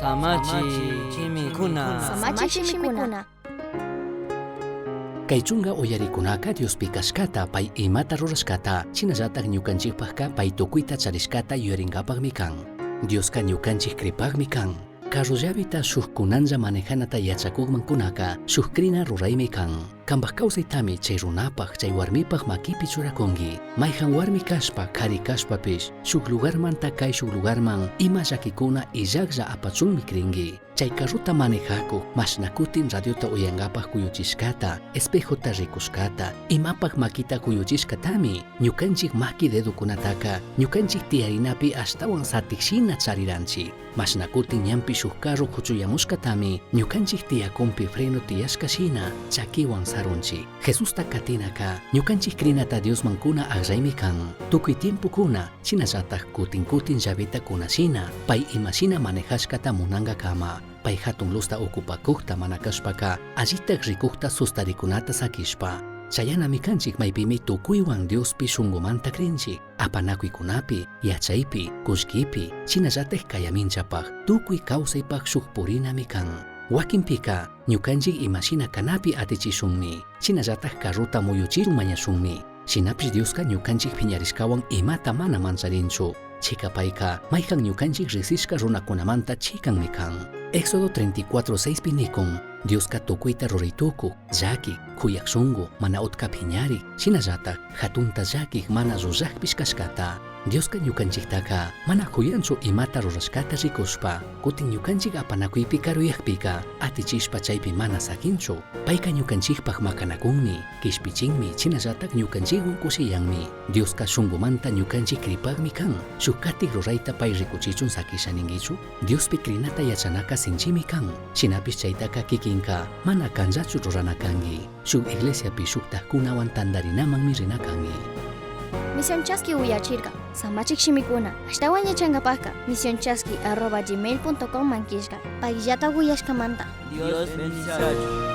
Samachi shimikuna. Samachi shimikuna. Kay chunka uyarikunaka Diospi kashkata pay imata rurashkata shinallatak ñukanchikpakka pay tukuyta charishkata yuyarinkapakmi kan. Dioska ñukanchik kripakmi kan. Carro llaveta shuk kunanlla manejanata yachakukmankunaka shuk krina ruraymi kan. Kanpak kawsaytami chay runapak chay warmipak makipi churakunki. Mayhan warmi kashpa kari kashpapish shuk lugarmanta kay shuk lugarman ima llakikuna illaklla apachunmi krinki. Chay carrota manejakuq mashna kutin radiota uyankapak kuyuchishkata, espejota rikushkata, imapak makita kuyuchishkatami ñukanchik maki dedokunataka ñukanchik tiyarinapi ashtawan satikshina chariranchik. Mashna kutin ñanpi shuk carro kuchuyamushkatami ñukanchik tiyakunpi freno tiyashka shina chakiwan sarunchik. Jesusta katinaka ñukanchik krinata Diosman kuna akllaymi kan. Tukuy tiempokuna shinallatak kutin kutin llaveta kunashina pay imashina manejashkata munankakama. Pay hatun luzta okupakukta mana kashpaka allitak rikukta sustarikunata sakishpa. Chayanami kanchik maypimi tukuywan Diospi shunkumanta krinchik. Apanakuykunapi, yachaypi, kullkipi, shinallatak kayaminchapak, tukuy kawsaypak shuk purinami kan. Wakinpika ñukanchik imashina kanapi atichishunmi, shinallatak carrota muyuchichun mañashunmi. Shinapish Dioska ñukanchik piñarishkawan imata mana mancharinchu. Chika payka mayhan ñukanchik riksishka runakunamanta chikanmi kan. Éxodo 34:6 pi nikun, Dioska tukuyta ruraytukuk, llakik, kuyak shunku, mana utka piñarik, shinallatak hatunta llakik mana llullakpish kashkata. Dioska ñukanchiktaka mana kuyanchu imata rurashkata rikushpa, kutin ñukanchik apanakuypi karuyakpika atichishpa chaypi mana sakinchu. Payka ñukanchikpak makanakunmi, kishpichinmi, shinallatak ñukanchikwan kushiyanmi. Dioska shunkumanta ñukanchik kripakmi kan. Shuk katik rurayta pay rikuchichun sakisha ninkichu? Diospi krinata yachanaka sinchimi kan. Shinapish chaytaka kikinka mana kanllachu rurana kanki. Shuk iglesiapi shuktakkunawan tantarinamanmi rina kanki. Misión Chaski uyachirka. Samachik shimikuna. Ashtawan yachankapakka misionchaski@gmail.com man killka. Payllata uyashkamanta. Dios bendiciachun.